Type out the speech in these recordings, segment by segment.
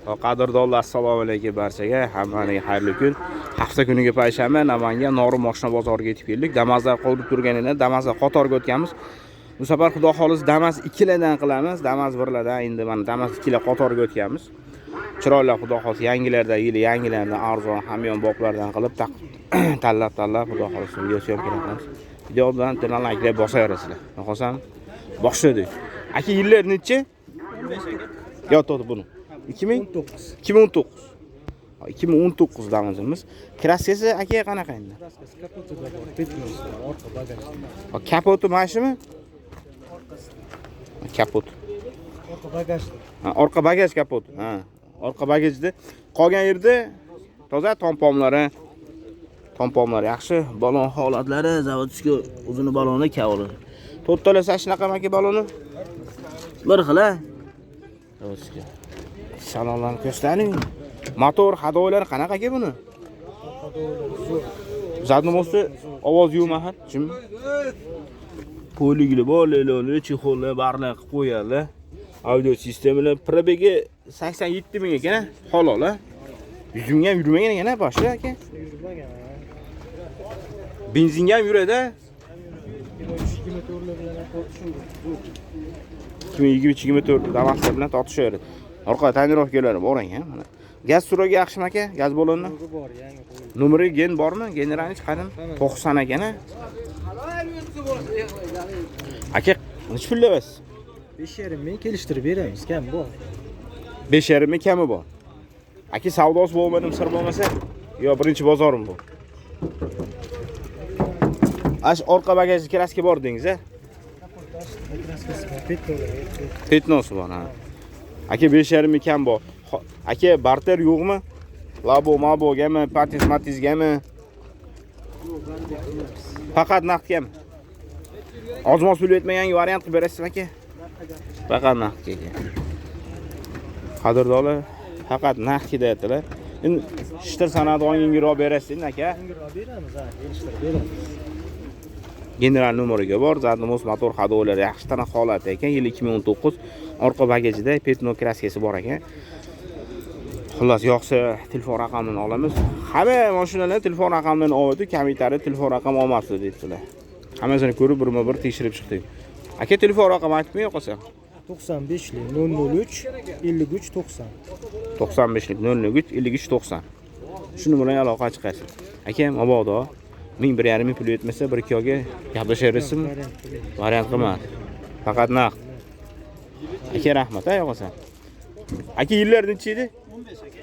Qadrdonlar, assalomu alaykum barchaga. Hammaga xayrli kun. Hafta kuniga payshanba Namangan Norin mashina bozoriga yetib keldik. Damazlar qolib turganida Damazlar qatorga o'tganmiz. Bu safar xudo xohlasa Damas ikkilardan qilamiz. Damas birlardan endi mana Damas ikkilar qatorga o'tganmiz. Chiroyli xudo xohlasa yangilardan, yili yangilardan arzon hamyonboplardan qilib tanlab xudo xohlasa video syomka qilamiz. Video bilan tildan likelar bosaverasizlar. Xohlasam boshladik. Aka, yillar nechi? Yo'q, to'g'ri buni. 2019. 2019. 2019 Damazimiz. Kraskasi aka qanaqa endi? Kraskasi kapotida bor, пятно si bor, orqa bagajda. Ha, kapoti mana shumi? Kapot. Orqa bagajda. Ha, orqa bagaj kapot. Ha, orqa bagajda qolgan yerda toza tompomlari. Tompomlari yaxshi, balon holatlari заводской, o'zini baloni kavli. To'rttalasi shunaqami aka baloni? Bir xil a? Заводской. Salonlarni ko'rsating. Motor, ходовой lari qanaqa aka buni? Задний мост i ovoz yo'qmi ha? Jim. Poligli bor, leloni, чехол lar, barlar qilib qo'yganlar. Audio sistemalar пробег i 87 ming ekan, halol a. 100 mingga ham yurmagan ekan a boshida aka. Yurmagan. Benzinga ham yuradi. 23 24 bilan ham tortishaveradi. 2023-24 Damaslar bilan tortishaveradi. Orqa тонировка lari bor ekan mana. Gaz surogi yaxshimi aka? Gaz balonni? Numeri bor, yangi qo'yildi. Numeri gen bormi? Generalni chiqadim. 90 ekan a. Aka, necha pul deyapsiz? 5,5 ming kelishtirib beramiz, kam bor. 5,5 ming kami bor. Aka, savdosi bo'lmadim, sir bo'lmasa, yo birinchi bozorim bu. Ash orqa bagajda kraska bor dedingiz a? Kraskasi bor, пятно lar. Пятно si bor, ha. Aka, 5,5 ming kam bor. Aka, barter yo'qmi? Labo, mabogami, patiz, matizgami? Faqat naqdgami? Ozmoz pul yetmaganga variant qilib berasizmi aka? Faqat naqdga ekan. Qadrdonlar, faqat naqdga deyaptilar. Endi shitir san'at yengilroq berasiz endi aka. Yengilroq beramiz, ha, kelishtirib beramiz. General numeriga bor, задний мост, motor ходовой lari yaxshi tana holati ekan. Yil 2019, orqa bagajida пятно kraskasi bor ekan. Xullas, yoqsa telefon raqamini olamiz. Hamma mashinalar telefon raqamini oldi, kommentariy telefon raqami olmasdi debdilar. Hammasini ko'rib birma-bir tekshirib chiqdik. Aka, telefon raqami aytib qo'ya qolsa. 95 003 53 90. 95 003 53 90. Shuni bilan aloqa chiqasiz. Aka, mabodo 1000 1,5 ming pul yetmasa, bir ikki oyga gaplashaverasizmi? Variant Variant qilmadi. Faqat naqd. Aka, rahmat, a yo'qolsa. Aka, yillar necha edi? 15 aka.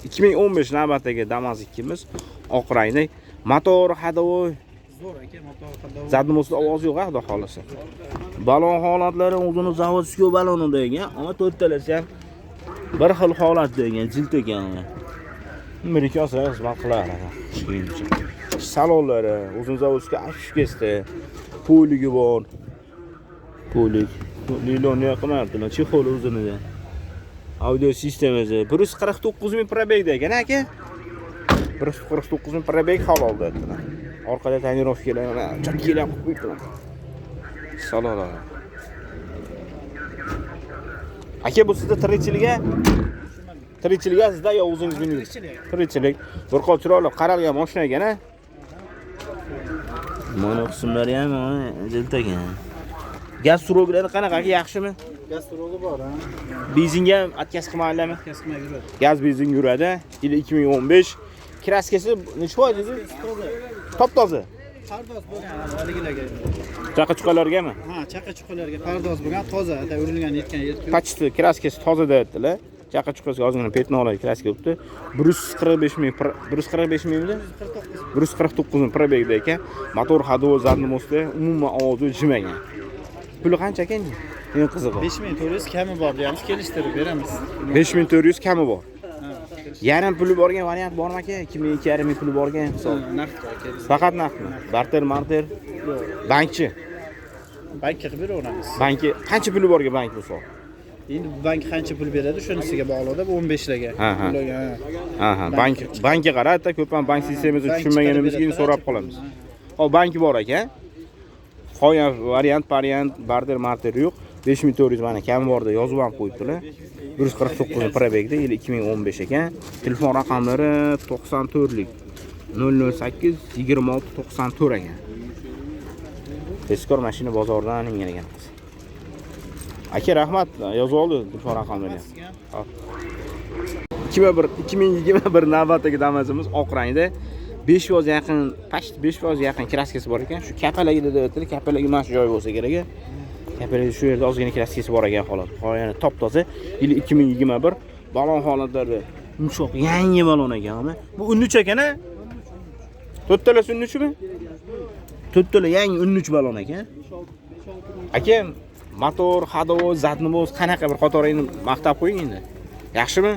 2015 navbatdagi Damas 2miz oq rangda. Motor, ходовой, Zo'r aka, motor ходовой. Задний мост da ovoz yo'q, xudo xolasa. Balon holatlari o'zini заводской balonida ekan, ammo to'rttalasi ham bir xil holatda ekan, jilt ekan. Bir ikki olsa xizmat qilar ekan. Salonlari o'zini заводской afishkasida poligi bor. Polik. Lilonni qilmayaptilar, чехол o'zinida. Audio sistemasi 149 ming пробег da ekan aka. 149 ming пробег halol deyaptilar. Orqada тонировка lar mana chakkilar qilib qo'yibdilar. Salonlar. Aka, bu sizda tirikchilik a? Tirikchilik a sizda yo o'zingiz bilmaysiz? Tirikchilik. Bir qol chiroyli qaralgan mashina ekan a? Mana qismlari ham mana jilt ekan. Gaz suroglari qanaqa aka, yaxshimi? Gaz surogi bor, ha. Benzinga ham отказ qilmaydilarmi? Gaz qilmay yuradi. Gaz benzin yuradi. Yili 2015. Kraskasi necha foiz edi? Toza. Top toza. Pardoz bo'lgan haligilarga. Chaqa chuqalargami? Ha, chaqa chuqalarga pardoz bo'lgan, toza, ata urilgan yetgan yer. Почти kraskasi toza deyaptilar. Chaqa chuqasiga ozgina пятно lar kraska bo'libdi. 145 ming, 145 mingmi? 149 ming пробег da ekan. Motor ходовой, задний мост da umuman ovozi jimagan. Puli qancha ekan? Eng qizig'i. 5400 kami bor deyamiz, kelishtirib beramiz. 5400 kami bor. Yarim puli borgan variant bormi aka? 2000 2,5 ming puli borgan hisob. Naqd aka. Faqat naqdmi? Barter, marter, bankchi. Bankka qilib beraveramiz. Banki qancha puli borgan bank misol? Endi bank qancha pul beradi, shunisiga bog'liqda, bu 15larga. Ha, ha. Ularga, ha. Ha, bank bankka qaradi, ko'p ham bank sistemasini Bank tushunmaganimizga chiqarib beradi, so'rab qolamiz. Hop, banki bor ekan. Qolgan variant, variant, barter, marter yo'q. 5400 mana kami borda yozib ham qo'yibdilar. 149 пробег da, yili 2015 ekan. Telefon raqamlari 94lik 008 26 94 ekan. Tezkor mashina bozoridan ingan ekan. Aka, rahmat, yozib oldi telefon raqamlarini. Hop. 2021 navbatdagi Damasimiz oq rangda. 5% yaqin, почти 5% yaqin краска si bor ekan. Shu kapalagida deb aytdilar, kapalagi mana shu joy bo'lsa kerak. Kapalagi shu yerda ozgina краска si bor ekan xolos. Ya'ni top-toza. Yili 2021, balon holatlarda yumshoq, yangi balon ekan. Bu 13 ekan a? To'rttalasi 13 mi? To'rttala yangi 13 balon ekan. Aka, motor, ходовой, задний мост qanaqa, bir qator endi maqtab qo'ying endi. Yaxshimi?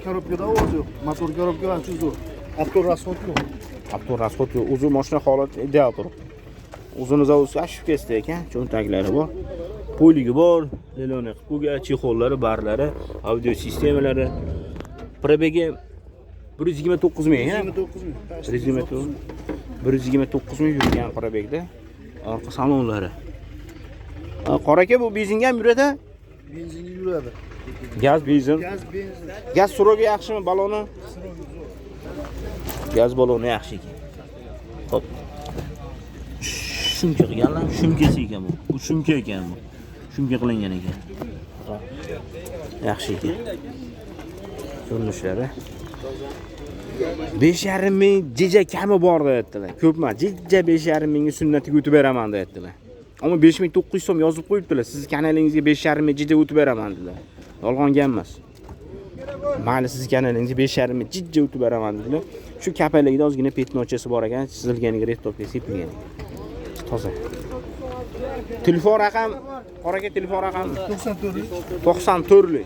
Коробка da ovoz yo'q. Motor, коробка ancha zo'r. Avto расход yo'q. Avto расход yo'q. O'zi mashina holati ideal turibdi. O'zini заводской ошибка sida ekan, cho'ntaklari bor. Полик i bor, лилёный qilib qo'ygan, чехол lari, barlari, audio sistemalari. Пробег i 129 ming, ha? 29 ming. 129 129 ming yurgan пробег da. Orqa salonlari. Qora aka, bu benzinga ham yuradi? Benzinga yuradi. Gaz, benzin. Gaz, benzin. Gaz срок i yaxshimi baloni? Gaz baloni yaxshi ekan. Xo'p. Шумка qilganlar, шумка si ekan bu. Bu шумка ekan bu. Шумка qilingan ekan. Yaxshi ekan. Ko'rinishlari. 5,5 ming jija kami bor deyaptilar. Ko'p emas, jija 5,5 mingga sunnatiga o'tib beraman deyaptilar. Ammo 5900 so'm yozib qo'yibdilar. Siz kanalingizga 5,5 ming jija o'tib beraman dedilar. Yolg'on gap emas. Mayli, siz kanalingizga 5,5 ming jijja o'tib beraman dedilar. Shu kapaligida ozgina пятно chasi bor ekan, chizilganiga рихтовка sepilgan ekan. Toza. Telefon raqam, qora aka, telefon raqami 94 94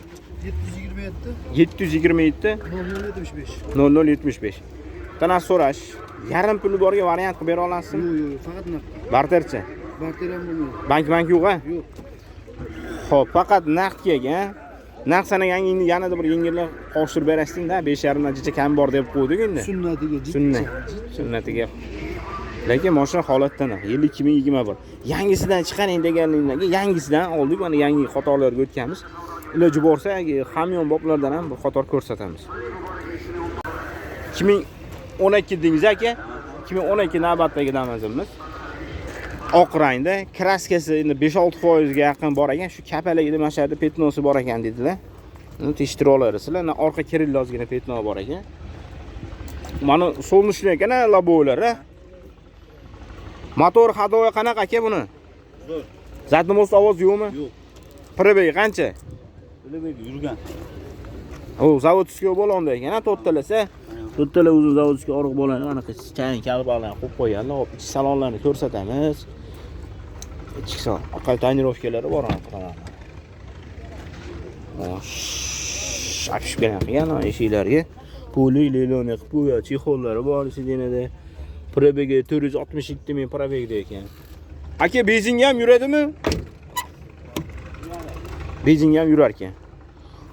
727 727 0075. 0075. Bitta so'rash. Yarim puli borga variant qilib bera olasizmi? Yo'q, yo'q, faqat naqd. Barterchi. Barter ham bo'lmaydi. Bank yo'q a? Yo'q. Xo'p, faqat naqdga ekan. Naqd sanagan endi yanada bir yengillik qo'shtirib berasizda, 5,5 dan jicha kam bor deb qo'ydik endi. Sunnatiga jiddiy. Sunnat. Sunnatiga. Lekin mashina holatdan yil 2021. Yangisidan chiqaring deganlikdan yangisidan oldik, mana yangi qatorlarga o'tganmiz. Iloji borsa, hamyonboplardan ham bir qator ko'rsatamiz. 2012 dedingiz aka? 2012 navbatdagi Damasimiz. Oq rangda, краска si endi 5-6% ga yaqin bor ekan. Shu kapaligida mana shu yerda пятно si bor ekan dedilar. Uni tekshirib olasizlar. Orqa kirilda ozgina пятно bor ekan. Mana солнечный ekan лобовой lar, a? Motor, ходовой qanaqa aka buni? Zo'r. Задний мост ovoz yo'qmi? Yo'q. Пробег qancha? Пробег yurgan. O, заводской balonda ekan, ha, to'rttalasi. To'rttala o'zi заводской oriq bo'ladi. Mana chang kalbaqlarni qo'yib qo'yganlar. Hop, ichki salonlarni ko'rsatamiz. Ichki salon, orqa тонировка lari bor anaqa tomonda. Обшивка qilgan eshiklarga. Полик, лилёный qilib qo'ygan, чехол lari bor сиденье da. Пробег i 462 ming пробег da ekan. Aka, benzinga ham yuradimi? Benzinga ham yurar ekan.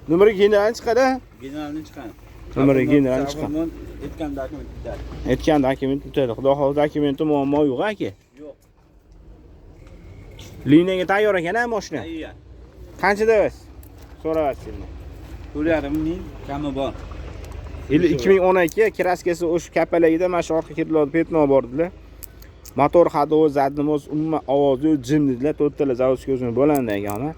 Nomeri general chiqadi? Generalni chiqadi. Nomeri general chiqadi. Aytgan dokument bitadi. Aytgan dokument bitadi. Xudo xohlasa, dokumenti muammo yo'q aka. Yo'q. Liniyaga tayyor ekan a mashina. Tayyor. Qancha deyapsiz? So'rayapsiz endi. 4,5 ming kami bor. Yili 2012, краска si o'sha kapaligida mana shu orqa kirlovda пятно bor dedilar. Motor, ходовой, задний мост umuman ovozi yo'q, jim dedilar. To'rttala заводской o'zini bo'landi ekan.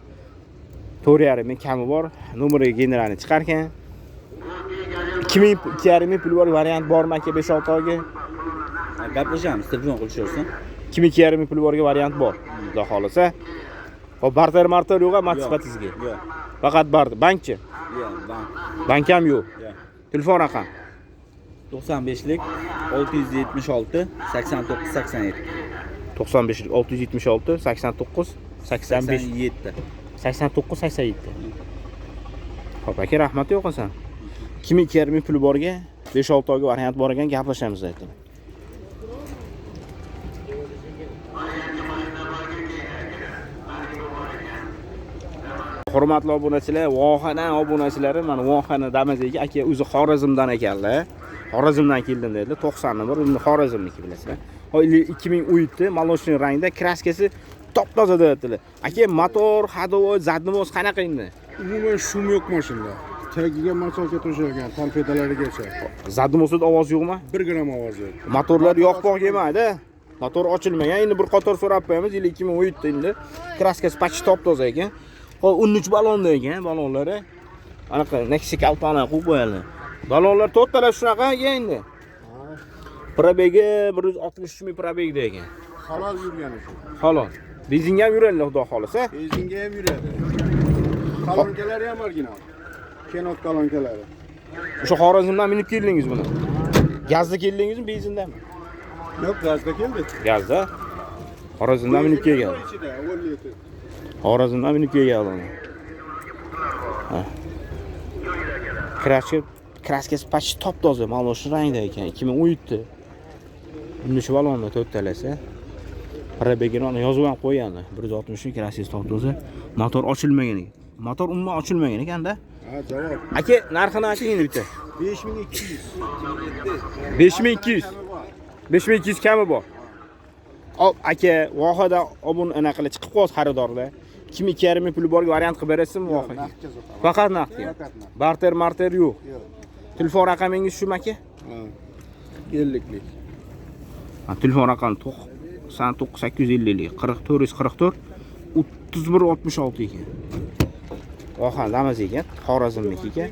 4,5 ming kami bor. Nomeriga generalni chiqar ekan. 2000 2,5 ming pul bor variant bormi aka 5-6 oyga? Gaplashamiz, telefon qilishaversin. 2000 2,5 ming pul borga variant bor. Xudo xohlasa. Hop, barter marter yo'q a sifatingizga. Yo'q. Faqat bar bankchi. Yo'q, bank. Bank ham yo'q. Yo'q. Telefon raqam 95lik 676 89 87. 95 676 89 85 87. 89 87. Hop aka, rahmat yo'qosan. 2,5 ming puli borga 5-6 oyga variant bor ekan, gaplashamiz aytdim. Hurmatli obunachilar, Vohadan obunachilari, mana Vohani Damazdagi aka o'zi Xorazmdan ekanlar. Xorazmdan keldim dedilar. 91, endi Xorazmniki bilasizlar. Hop, 2017 молочный rangda, краска si Top toza deyaptilar. Aka, motor, ходовой, задний qanaqa endi? Umuman шум yo'q mashinada. Tagiga мочалка to'shalgan, torpedalarigacha. Задний ovoz yo'qmi? 1 gram ovoz yo'q. Motorlar yoqpoq yemadi. Motor ochilmagan. Endi bir qator so'rab qo'yamiz. Yil 2017 endi. Краска si почти top toza ekan. Xo'p, 13 balonda ekan, balonlari. Anaqa Nexia kalpani qo'yib qo'yadi. Balonlar to'rttalar shunaqa ekan endi. Пробег i 163 ming пробег da ekan. Halol yurgani shu. Halol. Benzinga ham yuradilar, xudo xohlasa. Benzinga ham yuradi. Kolonkalari ham original. Kenod kolonkalari. O'sha Xorazmdan minib keldingiz buni. Gazda keldingizmi, benzindami? Yo'q, gazda keldi. Gazda. Xorazmdan minib kelgan. Ichida, 10 litr. Xorazmdan minib kelgan uni. Ha. Краска, краска si почти top toza, молочный rangda ekan. 2017. Unda shu balonni to'rttalasi. Пробег ini ana yozib ham qo'ygan. 160 ming, краска si top toza. Motor ochilmagan ekan. Motor umuman ochilmagan ekanda. Ha, javob. Aka, narxini ayting endi bitta. 5200. 5200. 5200 kami bor. Hop, aka, vohada obun anaqa qilib chiqib qolsa xaridorda. Kim 2,5 ming puli borga variant qilib berasizmi vohaga? Naqdga sotaman. Faqat naqdga. Faqat naqd. Barter marter yo'q. Yo'q. Telefon raqamingiz shumi, aka? Ha. 50lik. Ha, telefon raqami 99 850 40 444 31 66 ekan. Voha Damas ekan, Xorazmniki ekan.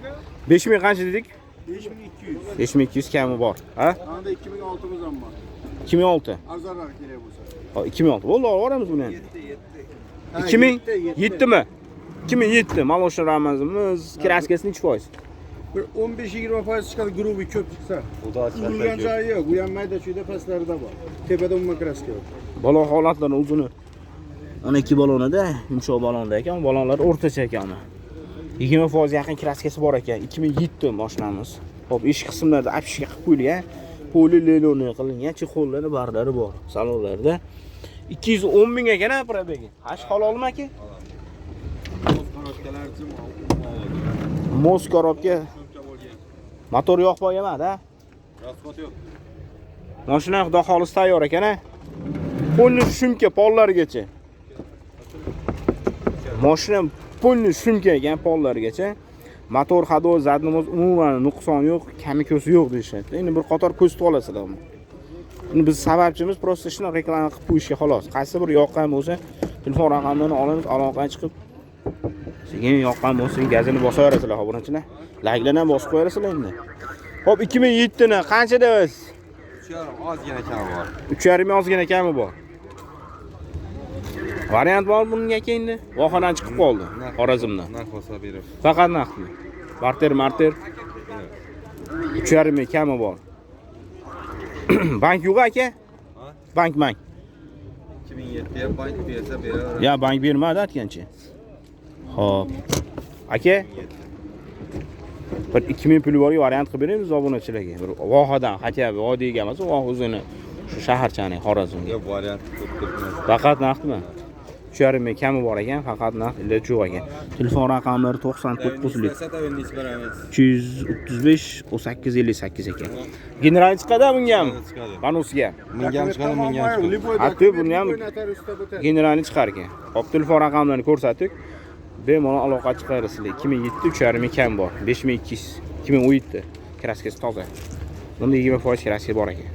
5000 qancha dedik? 5200. 5200 kami bor. Ha? Anda 2006 ham bor. 2006. Arzonroq kerak bo'lsa. Ha, 2006. Bo'ldi, olib boramiz buni ham. Ha, 2007 mi? 2007 молочный ramazimiz, краска si nechi foiz? Bir 15-20% chiqadi, грубый ko'p chiqsa. Urilgan joyi yo'q, u ham mayda chuyda pastlarida bor. Tepada umuman краска yo'q. Balon holatlarini uzuni 12 balonida, yumshoq balonda ekan, balonlar o'rtacha ekan. 20% yaqin краска si bor ekan. 2007 mashinamiz. Xo'p, eshik qismlarida обшивка qilib qo'yilgan. Poli leloni qilingan, чехол lari barlari bor salonlarda. 210 ming ekan ha пробег i. Hash halolmi, aka? Коробка lar Мост коробка. Motor yoqib qo'yamadi ha? Расход yo'q. Mashina xudo xohlasa tayyor ekan ha. Полный шумка pollarigacha. Mashina полный шумка ekan pollarigacha. Motor, ходовой, задний umuman nuqson yo'q, kami ko'si yo'q deyishyapti. Endi bir qator ko'rsatib olasizlar uni. Endi biz sababchimiz просто shuni reklama qilib qo'yishga xolos. Qaysi bir yoqqan bo'lsa, telefon raqamini olamiz, aloqaga chiqib sekin yoqqan bo'lsa gazini bosaverasizlar, obunachilar. Layklarni ham bosib qo'yarasizlar endi. Xo'p, 2007 ni qancha deysiz? 3,5 ozgina kami bor. 3,5 ozgina kami bor. Variant bor bunga aka endi. Vohadan chiqib qoldi, Xorazmdan. Narx bo'lsa berib. Faqat naqdmi? Barter marter 3,5 ming kami bor. Bank yo'q aka? Ha? Bank bank. 2007 ya bank bersa beraveradi. Ya bank bermadi aytgancha. Xo'p. Aka, bir 2000 puli borga variant qilib beramiz obunachilarga. Bir vohadan, хотя бы vodiyga emas, voha o'zini shu shaharchani Xorazmga. Yo'q, variant ko'p turibmiz. Faqat naqdmi? 3,5 ming kami bor ekan, faqat naqd iloji yo'q ekan. Telefon raqamlari 99 lik Beramiz. 335 18 58 ekan. General chiqadi bunga ham. Chiqadi. Banusiga. Bunga ham chiqadi, bunga ham chiqadi. Любой Ha, dokument, buni ham любой notariusda o'tadi. Generalni chiqar ekan. Hop, telefon raqamlarini ko'rsatdik. Bemalol aloqa chiqarasizlar. 2007 3,5 ming kam bor. 5200 2017 краска si toza. Bunda 20% краска bor ekan.